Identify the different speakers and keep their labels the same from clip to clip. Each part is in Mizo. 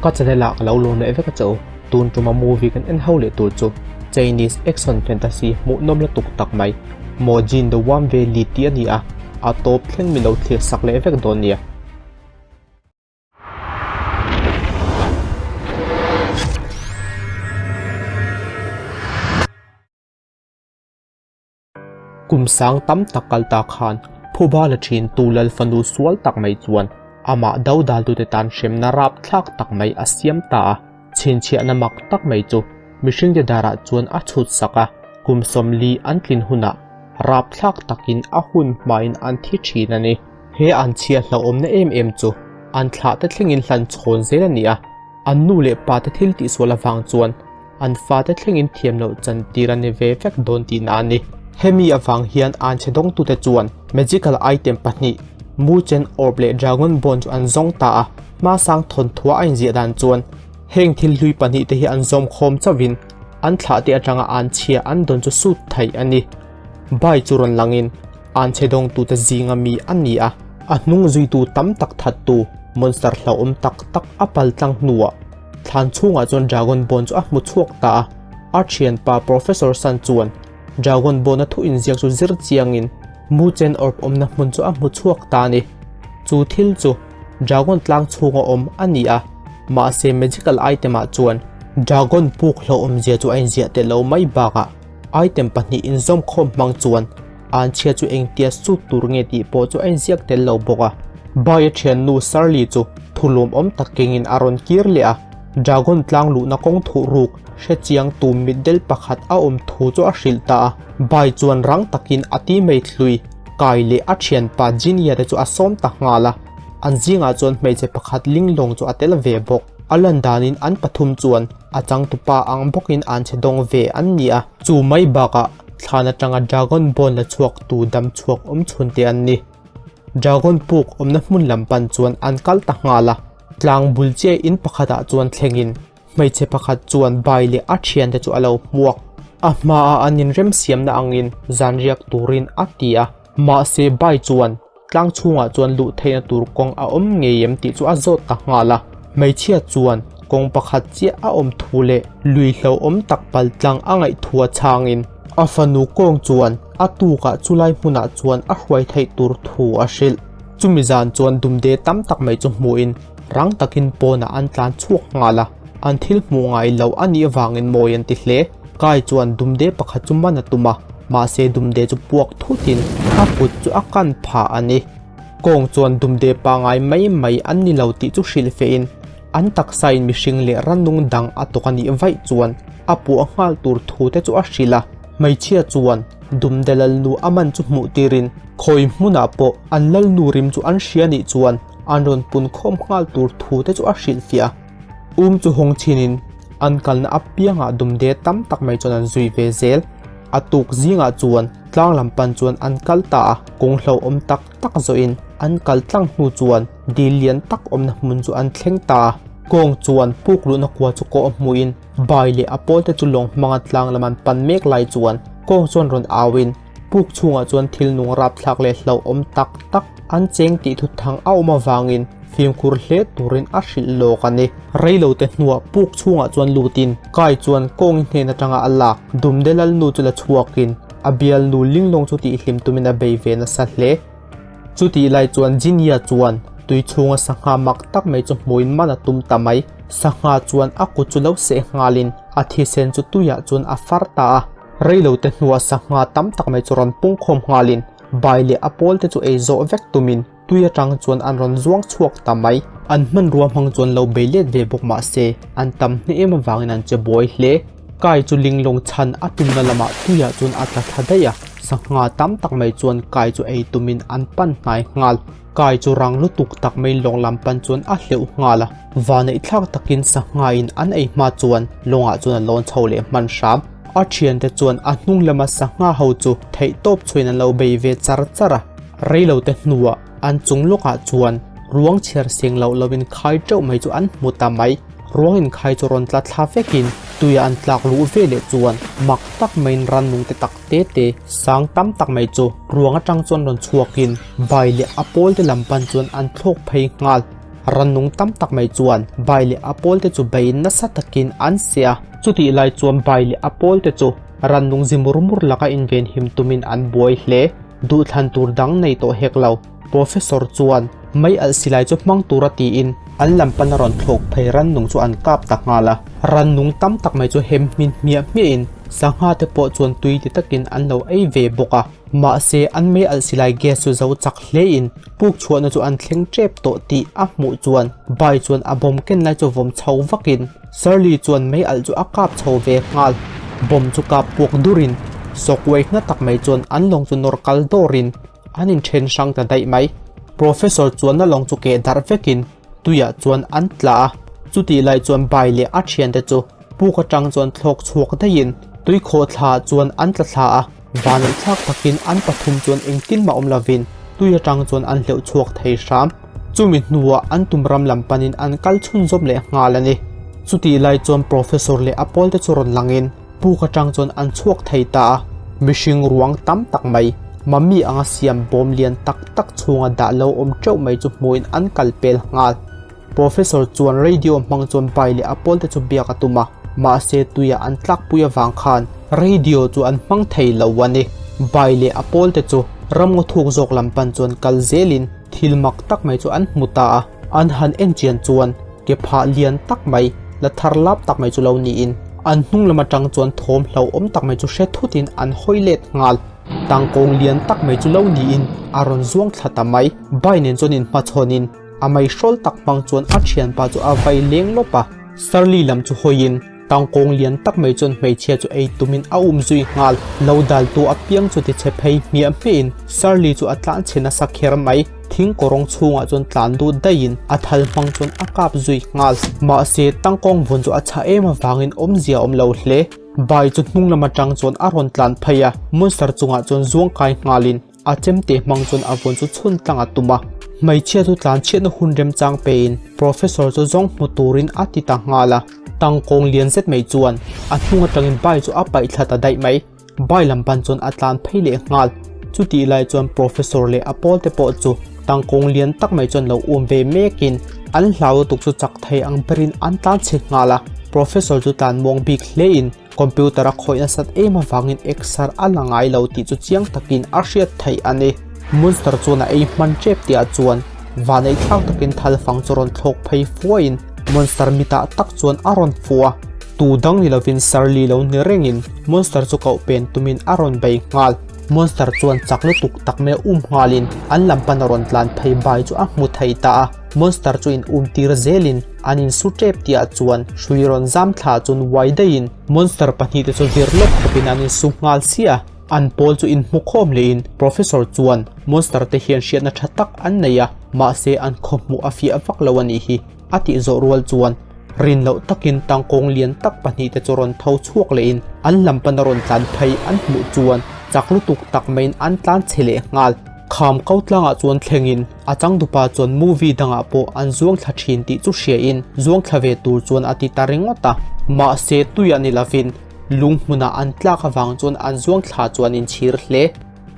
Speaker 1: Ka channel ah ka lo lawm leh vek a che u. Tun tuma movie kan en ho leh tur chu Chinese action fantasy hmuhnawm lutuk tak mai Mojin the Warm Valley tih a ni a, a tawp thleng mi lo thlir sak leh vek dawn nia. Kum sang tam tak kal ta khan phuba la thin tu lal fanu sual tak mai chuan amah dodaltute tan hremna rapthlak tak mai a siam ta a. Chhinchhiahna mak tak mai chu mihringte darah chuan a chhut sak a, kum 40 an tlin hunah rapthlak takin a hun hmain an thi thin a ni. He an chhia hlauhawmna em em chu an thlahte thlengin hlan chhawn zel a ni a, an nu leh pate thil tihsual avang chuan an fate thlengin thiam loh chan tir a ni ve vek dawn tihna a ni. Hemi avang hian an chhe dawngtute chuan magical item pahnih, Muchen Orb leh Dragon Bone chu an zawng ta a, hmasang thawnthua a inziah dan chuan heng thil hlui pahnih te hi an zawm khawm chauhin an thlahte atanga an chhia an dawn chu sut thei a ni. Bai chu rawn langin an chhe dawngtute zinga mi a ni a, a hnung zuitu tam tak thattu monster hlauhawm tak tak a paltlang hnuah Thlan chhungah chuan Dragon Bone chu a hmu chhuak ta a, a thianpa Professor Sun chuan Dragon Bone a thu inziak chu zir chiangin Mu Chen Orb awmna hmun chu a hmu chhuak ta a ni. Chu thil chu Dragon tlang chhunga awm a ni a, mahse magical item ah chuan Dragon puk hlauhawmzia chu a inziah tel lo mai bakah item pahnih inzawm khawm hmang chuan anchhia chu engtia sut tur nge tih pawh chu a inziak tel lo bawk a. Baia thiannu Shirley chu thulawmawm tak kengin a rawn kir leh a, Dragon tlang luhna kawng thuh ruk hre chiang tu mitdel pakhat a awm thu chu a hrilh ta a. Bai chuan rang takin a ti mai thlui kai leh a thianpa Jinia te chu a sawm ta nghal a, an zingah chuan hmeichhe pakhat linglawng chu a tel ve bawk. A lan danin an pathum chuan a changtupa ang bawkin an che dawng ve an ni a, chu mai bakah thlan atanga Dragon Bone la chhuak tu dam chhuak awm chhun te an ni. Dragon puk awmna hmun lam pan chuan an kal ta nghal a, tlang bul chiah in pakhatah chuan thlengin hmeichhe pakhat chuan bai leh a thiante chu a lo hmuak. A hmaah an inremsiamna angin zan riak turin a ti a, mahse bai chuan Tlang chhungah chuan luh theihna tur kawng a awm ngei em tih chu a zawt ta nghal a. Hmeichhia chuan kawng pakhat chiah a awm thu leh lui hlauhawm tak pal tlang a ngaih thu a chhangin a fanu kawng chuan a tukah chulai hmunah chuan a hruai theih tur thu a hrilh. Chumi zan chuan dumde tam tak mai chu hmuhin rang takin pawnah an tlan chhuak nghal a, an thil hmuh ngai lo a nih avangin mawi an ti hle. Kai chuan dumde pakhat chu man a tum a. Mahse dumde chu puak thutin a kut chu a kan phah a ni. Kawng chuan dumde pangai mai mai an ni lo tih chu hrilh fehin an taksain mihring leh rannung dang a tawk a nih vaih chuan a puah nghal tur thu te chu a hrilh a. Hmeichhia chuan dumde lalnu a man chu hmuh tirin khawi hmunah pawh an lalnu rim chu an hria nih chuan an rawn pun khawm nghal tur thu te chu a hrilhfiah a. Um chu hawng chhinin an kalna apiangah dumde tam tak mai chuan an zui ve zel. A tuk zingah chuan tlang lam pan chuan an kal ta a, kawng hlauhawm tak tak zawhin an kal tlang hnu chuan dil lian tak awmna hmun chu an thleng ta a. Kawng chuan puk luhna kua chu kawh hmuhin bai leh a pawlte chu lawng hmanga tlang lam an pan mek lai chuan kawng chuan rawn auin puk chhungah chuan thil nung rapthlak leh hlauhawm tak tak an cheng tih thuthang a awm avangin fimkhur hle turin a hrilh lawk a ni. Reilote hnuah puk chhungah chuan lutin Kai chuan kawng hnen atanga a lak Dumde Lalnu chu la chhuakin a bialnu Linglong chu tihhlim tumin a bei ve nasa hle. Chutih lai chuan Jinya chuan tui chhunga sangha mak tak mai chu hmuin man a tum ta mai. Sangha chuan a kut chu lo seh nghalin a thisen chu tuiah chuan a far ta a. Reilote hnuah sangha tam tak mai chu rawn pungkhawm nghalin bai leh a pawlte chu ei zawh vek tumin Tui atang chuan an rawn zuang chhuak ta mai. An hmanrua hmang chuan lo bei let ve bawk mah se, an tam hne em avangin an che buai hle. Kai chu linglawng chhan a tumna lamah tuiah chuan a tla thla daih a, sangha tam tak mai chuan Kai chu ei tumin an pan hnai nghal. Kai chu rang lutuk tak mai lawng lam pan chuan a hleuh nghal a, vaneih thlak takin sangha in an ei hma chuan lawngah chuan a lawn chho leh hman hram. A thiante chuan a hnung lama sangha ho chu theihtawp chhuin an lo bei ve char char a. Reilote hnuah an chung lawkah chuan ruang chhiar seng loh loin khai teuh mai chu an hmu ta mai. Ruang inkhai chu rawn tla thla vekin tuia an tlak luh ve leh chuan mak tak maiin rannung te tak te te sang tam tak mai chu ruang atang chuan rawn chhuakin bai leh a pawlte lam pan chuan an thlawk phei nghal. Rannung tam tak mai chuan bai leh a pawlte chu beiin nasa takin an seh a. Chutih lai chuan bai leh a pawlte chu rannung zi mur mur laka invenhim tumin an buai hle. Duhthlan tur dang nei tawh hek lo. Professor chuan mei alh silai chu hmang tura tiin an lam pana rawn thlawk phei rannung chu an kap ta nghal a. Rannung tam tak mai chu hem hmin hmiah hmiahin sangha te pawh chuan tui ti takin an lo ei ve bawk a. Mahse an mei alh silai gas chu zo chak hlein puk chhuahna chu an thleng tep tawh tih a hmuh chuan Bai chuan a bawm ken lai chu vawm chho vakin Shirley chuan mei alh chu a kap chho ve nghal. Bawm chu kap puak durin sawkuai hna tak mai chuan an lawng chu nawr kal dawrin An inthen hrang ta daih mai. Professor chuan a lawng chu keh darh vekin tuiah chuan an tla a. Chutih lai chuan Bai leh a thiante chu puk atang chuan thlawk chhuak daihin tui khawhthla ah chuan an tla thla a. Vanneih thlak takin an pathum chuan engtin mah awm lovin tui atang chuan an hleuh chhuak thei hram. Chumi hnuah an tum ram lam panin an kal chhunzawm leh nghal a ni. Chutih lai chuan Professor leh a pawlte chu rawn langin Puk atang chuan an chhuak thei ta a, mihring ruang tam tak mai, mummy anga siam bawm lian tak tak chhunga dah lo awm teuh mai chu hmuhin an kal pel nghal. Professor chuan radio hmang chuan bai leh a pawlte chu biak a tum a, mahse tuia an tlakpui avang khan radio chu an hmang thei lo a ni. Bai leh a pawlte chu ramngaw thuk zawk lam pan chuan kal zelin thil mak tak mai chu an hmu ta a, an han en chian chuan ke phah lian tak mai, la thar lap tak mai chu lo niin an hnung lam atang chuan thawm hlauhawm tak mai chu hre thutin an hawi let nghal. Tangkawng lian tak mai chu lo niin a rawn zuang thla ta mai. Bai nen chuan inhmachhawnin a mei hrawl tak hmang chuan a thianpa chu a vai leng lawp a. Shirley lam chu hawiin Tangkawng lian tak mai chuan hmeichhia chu ei tumin a um zui nghal. Lo daltu apiang chu tichhe phei hmiah hmiahin Shirley chu a tlan chhe nasa kher mai. Thing kawrawng chhungah chuan tlan lut daihin a thal hmang chuan a kap zui nghal. Mahse, tangkawng vun chu a chhah em avangin awmzia a awm lo hle. Bai chu hnung lam atang chuan a rawn tlan phei a, monster chungah chuan zuang kai nghalin a chemte hmang chuan a vun chu chhun tlang a tum a. Hmeichhia chu tlan chhiatna hun remchang pein Professor chu zawng hmu turin a ti ta nghal a. Tangkawng lian zet mai chuan a hnung atangin bai chu a paih thla ta daih mai. Bai lam pan chuan a tlan phei leh nghal. Chutih lai chuan Professor leh a pawl te pawh chu tangkawng lian tak mai chuan lo um ve mekin an hlau lutuk chu chak thei ang berin an tlan chhe nghal a. Professor chu tlan muang bik hlein computer a khawih nasat em avangin exer a la ngai lo tih chu chiang takin a hriat theih a ni. Monster chuan a ei hman tep tihah chuan vaneih thlak takin thal fang chu rawn thlawk phei fuaiin Monster mitah tak chuan a rawn fuh a. Tu dang ni lovin Shirley lo ni rengin Monster chu koh pen tumin a rawn bei nghal. Monster chuan chak lutuk tak mai a um nghalin an lam pan a rawn tlan phei bai chu a hmu thei ta a. Monster chu in um tir zelin an in su tep tihah chuan hrui rawn zam thla chuan uai daihin Monster pahnihte chu vir lawk khawpin an in su nghal siah a. An pawl chu in hmu khawm lehin Professor chuan Monster te hian hriatna tha tak an nei a, mahse an khawhmuh a fiah vak lo a nih hi a tih zawh rual chuan Rin loh takin tangkawng lian tak pahnihte chu rawn tho chhuak lehin an lam pana rawn tlan phei an hmuh chuan chak lutuk tak maiin an tlan chhe leh nghal. Kham ko tlangah chuan thlengin a changdupa chuan movie dangah pawh an zuang thla thin tih chu hriain zuang thla ve tur chuan a ti ta ringawt a. Mahse tuiah ni lovin lung hmunah an tlak avang chuan an zuang thla chu an inchhir hle.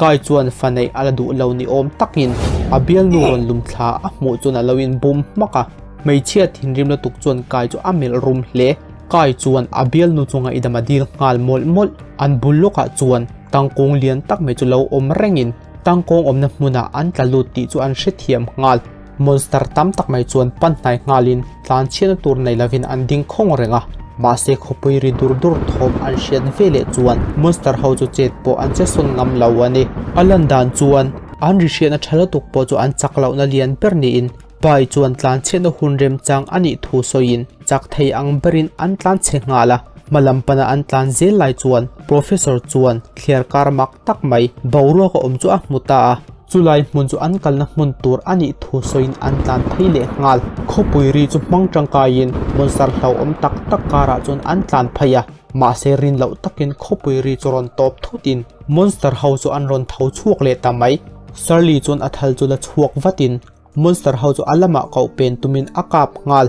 Speaker 1: Kai chuan fa neih a la duh lo ni awm takin a bialnu rawn lum thla a hmuh chuan a lo inbum hmak a. Hmeichhia thinrim lutuk chuan Kai chu a melh rum hle. Kai chuan a bialnu chunga i dam a dil nghal mawlh mawlh. An bul lawkah chuan tangkawng lian tak mai chu lo awm rengin tangkawng awmna hmunah an tla lut tih chu an hrethiam nghal. Monster tam tak mai chuan pan hnai nghalin tlan chhiatna tur nei lovin an ding khawng reng a, mahse khawpui ri dur dur thawm an hriat ve leh chuan monster ho chu chet pawh an che sawn ngam lo a ni. A lan dan chuan an ri hriatna tha lutuk pawh chu an chak lohna lian ber niin Pai chuan tlan chhiatna hun remchang a nih thu sawiin chak thei ang berin an tlan chhe nghal a, hma lam pana an tlan zel lai chuan Professor chuan thliar kar mak tak mai boruak a awm chu a hmu ta a. Chulai hmun chu an kalna hmun tur a nih thu sawiin an tlan phei leh nghal. Khawpui ri chu hmang tangkaiin monster hlauhawm tak tak karah chuan an tlan phei a, mahse rin loh takin khawpui ri chu rawn tawp thutin monster ho chu an rawn tho chhuak leh ta mai. Shirley chuan a thal chu la chhuak vatin monster ho chu a lamah koh pen tumin a kap nghal.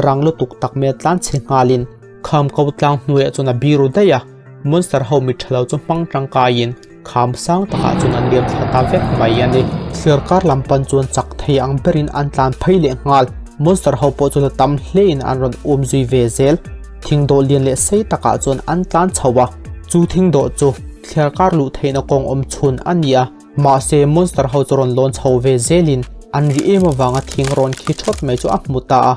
Speaker 1: Rang lutuk tak mai a tlan chhe nghalin kham ko tlang hnuaiah chuan a biru daih a, monster ho mit tha lo chu hmang tangkaiin Kham sang takah chuan an liam thla ta vek mai a ni. Sirkar lam pan chuan chak thei ang berin an tlan phei leh nghal. Monster ho pawh chu la tam hlein an rawn um zui ve zel. Thing dawh lian leh sei takah chuan an tlan chho a, chu thing dawh chu thliar kar luh theihna kawng awm chhun a ni a. Mahse monster ho chu rawn lawn chho ve zelin an ri em avanga thing rawn khi thawt mai chu a hmu ta a.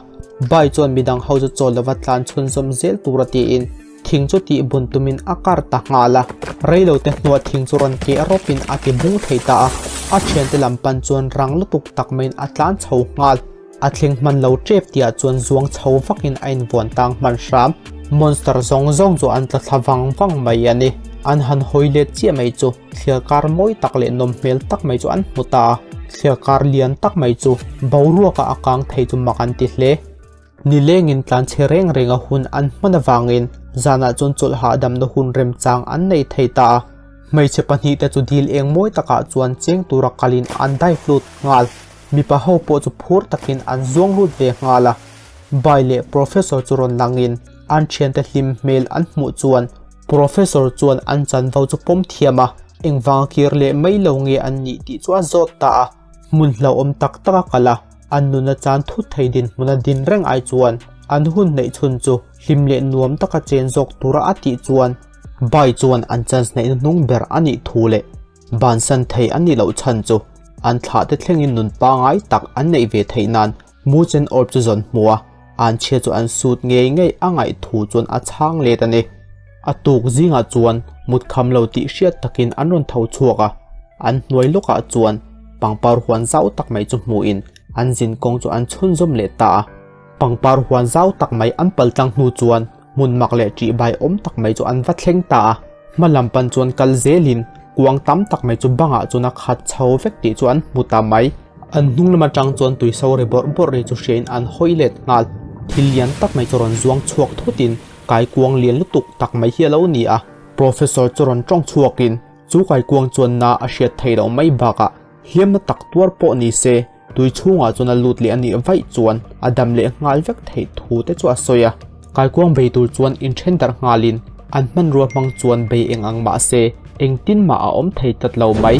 Speaker 1: Bai chuan midang ho chu chawl lova tlan chhunzawm zel tura tiin thing chu tih bun tumin a kar ta nghal a. Reilo te hnuah thing chu rawn keh rawpin a ti bung thei ta a. A thiante lam pan chuan rang lutuk tak maiin a tlan chho nghal. A thleng hman lo tep tihah chuan zuang chho vakin a invuan tang hman hram. Monster zawng zawng chu an tla thla vang vang mai a ni. An han hawi let chiah mai chu thliar kar mawi tak leh nawm hmel tak mai chu an hmu ta a. Thliar kar lian tak mai chu boruakah a kang thei chu mak an ti hle. Nilengin tlanchhe reng renga hun an hman avangin zanah chuan chawlh hahdamna hun remchang an nei thei ta a. Hmeichhe pahnihte chu dil eng mawi takah chuan cheng tura kalin an dive lut nghal. Mipa ho pawh chu phur takin an zuang lut ve nghal a. Bai leh Professor chu rawn langin an thiante hlim hmel an hmuh chuan Professor chuan an chanvo chu pawm thiam a, engvanga kir leh mai lo nge an nih tih chu a zawt ta a. Hmun hlauhawm tak tak a kal a, an nuna chan thut thei dinhmuna din reng ai chuan an hun neih chhun chu hlim leh nuam taka chen zawk tura a tih chuan Bai chuan an chance neihna hnung ber a nih thu leh Bansan thei an nih loh chhan chu an thlah te thlengin nun pangai tak an neih ve theih nan Muchen Orb chu zawn hmu a, an chhia chu an sut ngei ngei a ngaih thu chuan a chhang let a ni. A tuk zingah chuan mut kham lo tih hriat takin an rawn tho chhuak a, an hnuai lawkah chuan pangpar huan zau tak mai chu hmuhin an zin kawng chu an chhunzawm leh ta a. Pangpar huan zau tak mai an pal tlang hnu chuan hmun mak leh ṭih bai awm tak mai chu an va thleng ta a. Hma lam pan chuan kal zelin kuang tam tak mai chu bangah chuan a khat chho vek tih chu an hmu ta mai. An hnung lam atang chuan tui so ri bawrh bawrh ri chu hriain an hawi let nghal. Thil lian tak mai chu rawn zuang chhuak thutin kaikuang lian lutuk tak mai hi a lo ni a. Professor chu rawn tawng chhuakin chu kaikuang chuan na a hriat theih loh mai bakah hliamna tak tuar pawh ni se Tui chhungah chuan a lut leh a nih vaih chuan a dam leh nghal vek theih thu te chu a sawi a. Kaikuang bei tur chuan inthen darh nghalin an hmanrua hmang chuan bei eng ang mah se engtin mah a awm thei tlat lo mai.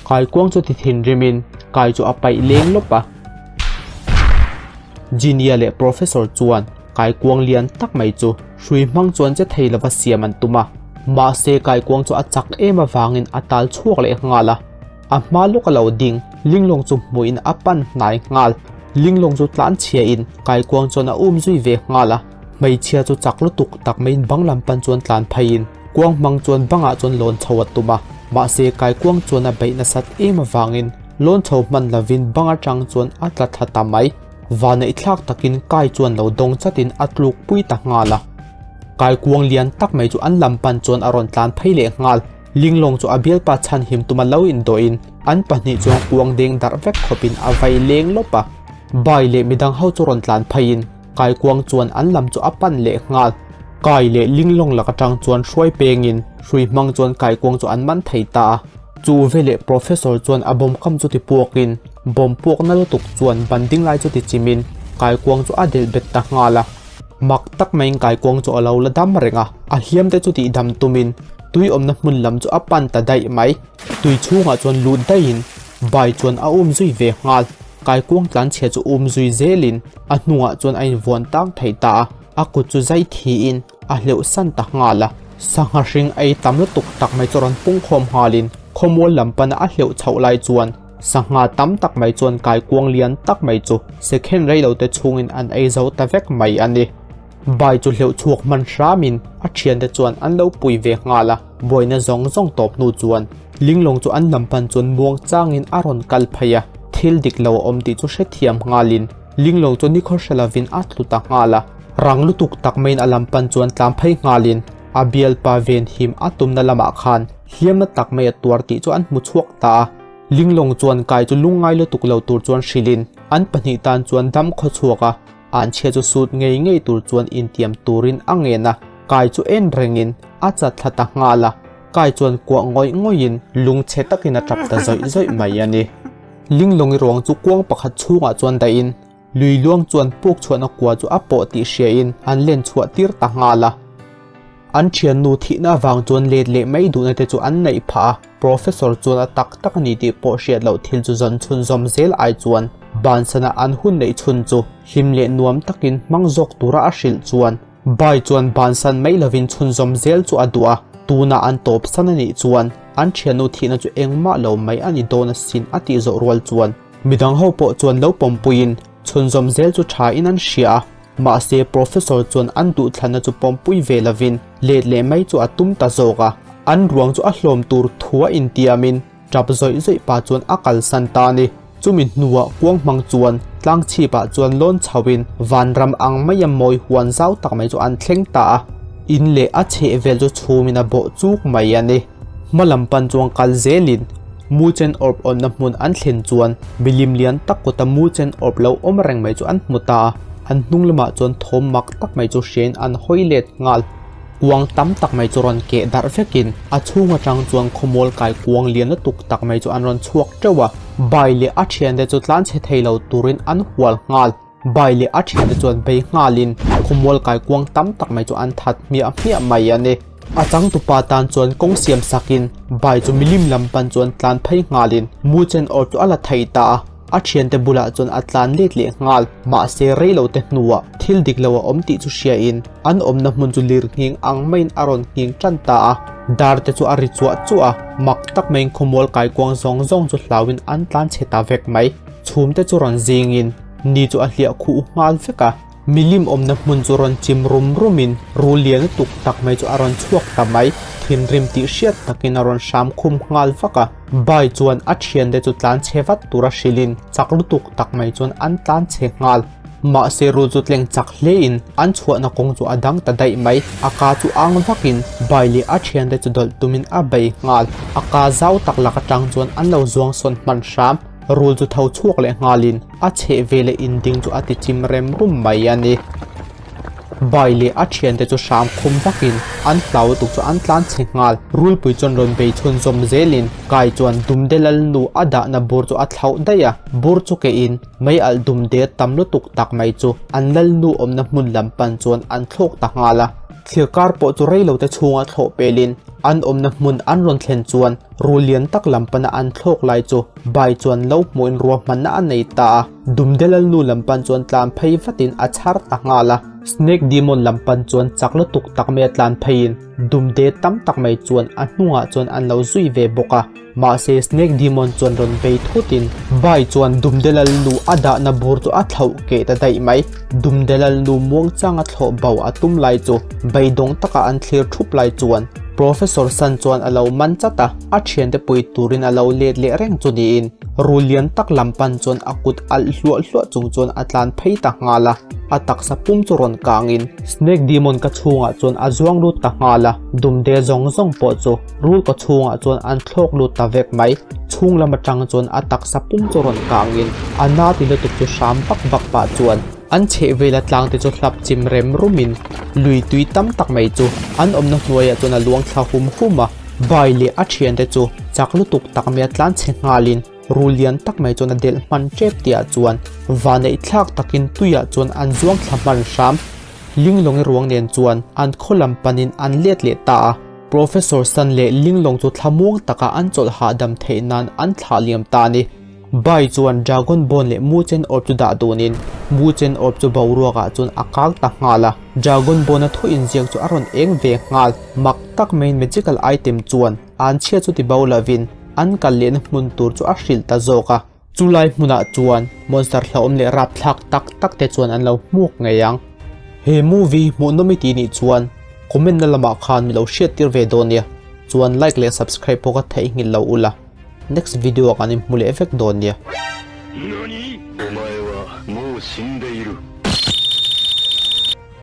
Speaker 1: Kaikuang chu ti thinrimin kai chu a paih leng lawp a. Ginia leh Professor chuan kaikuang lian tak mai chu hrui hmang chuan che thei lova siam an tum a. Mahse kaikuang chu a chak em avangin a tal chhuak leh nghal a. A hma lawk a lo ding, Linglong chu hmuhin a pan hnai nghal. Linglong chu tlan chhiain kaikuang chuan a um zui ve nghal a. Hmeichhia chu chak lutuk tak maiin bang lam pan chuan tlan pheiin kuang hmang chuan bangah chuan lawn chho a tum a. Mahse kaikuang chuan a beih nasat em avangin lawn chho hman lovin bang atang chuan a tla thla ta mai. Vaneih thlak takin kai chuan lo dawng chatin a tluk pui ta nghal a. Kaikuang lian tak mai chu an lam pan chuan a rawn tlan phei leh nghal. Linglong chu a bialpa chhanhim tuma lo indawhin an pahnih chuan kuang deng darh vek khawpin a vai leng lawp a. Bai leh midang ho chu rawn tlan pheiin kaikuang chuan an lam chu a pan leh nghal. Kai leh Linglong lak atang chuan hruai pengin hrui hmang chuan kaikuang chu an man thei ta a. Chu veleh Professor chuan a bawm kam chu ti puakin bawm puakna lutuk chuan ban ding lai chu ti chimin kaikuang chu a delh bet ta nghal a. Mak tak maiin kaikuang chu a lo la dam reng a, a hliam te chu tihdam tumin tui awmna hmun lam chu a pan ta daih mai. Tui chhungah chuan lut daihin bai chuan a um zui ve nghal. Kaikuang tlanchhia chu um zui zelin a hnungah chuan a invuan tang thei ta a, a kut chu zai thiin a hleuh san ta nghal a. Sangha hring ei tam lutuk tak mai chu rawn pungkhawm nghalin khawmual lam pana a hleuh chhoh lai chuan Sangha tam tak mai chuan kaikuang lian tak mai chu second rei lo te chhungin an ei zo ta vek mai a ni. Bai chu hleuh chhuak hman hramin a thiante chuan an lo pui ve nghal a, buaina zawng zawng tawp hnu chuan Linglong chu an lam pan chuan muang changin a rawn kal phei a, thil dik lo a awm tih chu hrethiam nghalin Linglong chu nikhaw hre lovin a tlu ta nghal a. Rang lutuk tak maiin a lam pan chuan tlam phei nghalin a bialpa venhim a tumna lamah khan hliamna tak mai a tuar tih chu an hmu chhuak ta a. Linglong chuan kai chu lungngai lutuk lo tur chuan hrilhin an pahnih tan chuan dam khaw chhuak a, an chhia chu sut ngei ngei tur chuan intiam turin a ngen a, kai chu en rengin a chat thla ta nghal a, kai chuan kuah ngawih ngawihin lungchhe takin a tap ta zawih zawih mai a ni. Linglongi ruang chu kuang pakhat chhungah chuan dahin lui luang chuan puk chhuahna kua chu a pawh tih hriain an len chhuah tir ta nghal a. An thiannu thihna avang chuan let leh mai duhna te chu an neih phah a, Professor chuan a tak tak a ni tih pawh hriat loh thil chu zawn chhunzawm zel ai chuan. Bansana an hun neih chhun chu hlim leh nuam takin hmang zawk tura a hrilh chuan Bai chuan bansan mai lovin chhunzawm zel chu a duh a, tuna an tawpsan a nih chuan an thiannu thihna chu engmah lo mai a ni dawn asin a tih zawh rual chuan midang ho pawh chuan lo pawmpuiin chhunzawm zel chu tha in an hria a, mahse Professor chuan an duhthlanna chu pawmpui ve lovin let leh mai chu a tum ta zawk a, an ruang chu a hlawm tur thu a intiamin Tap zawih zawih pa chuan a kalsan ta a ni. Chumi hnuah kuang hmang chuan tlang chhipah chuan lawn chhoin vanram ang maia mawi huan zau tak mai chu an thleng ta a. In leh a chheh vel chu chhumin a bawh chuk mai a ni. Hma lam pan chuan kal zelin Muchen Orb awmna hmun an thlen chuan milim lian tak kawta Muchen Orb lo awm reng mai chu an hmu ta a. An hnung lamah chuan thawm mak tak mai chu hriain an hawi let nghal. Kuang tam tak mai chu rawn keh darh vekin a chhung atang chuan khawmual kai kuang lian lutuk tak mai chu an rawn chhuak teuh a, Bai leh a thiante chu tlanchhe thei lo turin an hual nghal. Bai leh a thiante chuan bei nghalin khawmual kai kuang tam tak mai chu an that hmiah hmiah mai a ni. A changtupa tan chuan kawng siam sakin Bai chu milim lam pan chuan tlan phei nghalin Muchen awr chu a la thei ta a. A thiante bulah chuan a tlan let leh nghal, mahse rei lo te hnuah thil dik lo a awm tih chu hriain an awmna hmun chu lir nghing ang maiin a rawn nghing tan ta a. Dar te chu a ri chuah chuah a, mak tak maiin khawmual kaikuang zawng zawng chu hlauin an tlan chhe ta vek mai. Chhum te chu rawn zingin ni chu a hliah khuh nghal vek a. Milim awmna hmun chu rawn chim rum rumin rul lian lutuk tak mai chu a rawn chhuak ta mai. Thinrim tih hriat takin a rawn hram khum nghal vak a. Bai chuan a thiante chu tlan chhe vat tura hrilhin chak lutuk tak mai chuan an tlan chhe nghal. Mahse rul chu tleng chak hlein an chhuahna kawng chu a dang ta daih mai. A ka chu ang vakin Bai leh a thiante chu dawlh tumin a bei nghal. A ka zau tak lak atang chuan an lo zuang sawn hman hram. Rul chu tho chhuak leh nghalin a chheh veleh inding chu a ti chim rem rum mai a ni. Bai leh a thiante chu hram khum vakin an hlau lutuk chu an tlan chhe nghal. Rulpui chuan rawn bei chhun zawm zelin Kai chuan Dumde Lalnu a dahna bur chu a thlauh daih a, bur chu kehin mei alh Dumde tam lutuk tak mai chu an Lalnu awmna hmun lam pan chuan an thlawk ta nghal a. Thlir kar pawh chu reilote chhunga thlawh pelin an awmna hmun an rawn thlen chuan Rul lian tak lam pana an thlawk lai chu Bai chuan lo hmuhin ruahmanna a nei ta a, Dumde Lalnu lam pan chuan tlan phei vatin a chhar ta nghal a. Snake Demon lam pan chuan chak lutuk tak mai a tlan pheiin Dumde tam tak mai chuan a hnungah chuan an lo zui ve bawk a. Mahse Snake Demon chuan rawn bei thutin Bai chuan Dumde Lalnu a dahna bur chu a thlauh keh ta daih mai. Dumde Lalnu muangchanga thlawh bo a tum lai chu beidawng taka an thlir thup lai chuan Professor San chuan a lo man chat a, a thiante pui turin a lo let leh reng chu niin rul lian tak lam pan chuan a kut alh hluah hluah chung chuan a tlan phei ta nghal a, a taksa pum chu rawn kangin Snake Demon ka chhungah chuan a zuang lut ta nghal a, dumde zawng zawng pawh chu rul ka chhungah chuan an thlawk lut ta vek mai. Chhung lam atang chuan a taksa pum chu rawn kangin a na ti lutuk chu hram vak vak pah chuan An chheh vela tlang te chu hlap chim rem rumin lui tui tam tak mai chu an awmna hnuaiah chuan a luang thla hum hum a. Bai leh a thiante chu chak lutuk tak mai a tlan chhe nghalin rul lian tak mai chuan a delh hman tep tihah chuan vaneih thlak takin tuiah chuan an zuang thla hman hram. Linglawng ruang nen chuan an khaw lam panin an let leh ta a. Professor San leh Linglawng chu thlamuang taka an chawlh hahdam theih nan an thlah liam ta a ni. Bai chuan Dragon Bone leh Muchen Orb chu dah dunin Muchen Orb chu boruakah chuan a kal ta nghal a, Dragon Bone-a thu inziak chu a rawn eng ve nghal. Mak tak maiin magical item chuan an chhia chu ti bo lovin an kal lehna hmun tur chu a hrilh ta zawk a. Chulai hmunah chuan monster hlauhawm leh rapthlak tak tak te chuan an lo hmuak ngei ang. He movie hmuhnawm i tih nih chuan comment na lamah khan mi lo hriattir ve dawn nia. Chuan like leh subscribe pawh ka theihnghilh lo ula. Next video ah kan inhmu leh vek dawn nia.
Speaker 2: 何お前はもう死んでいる。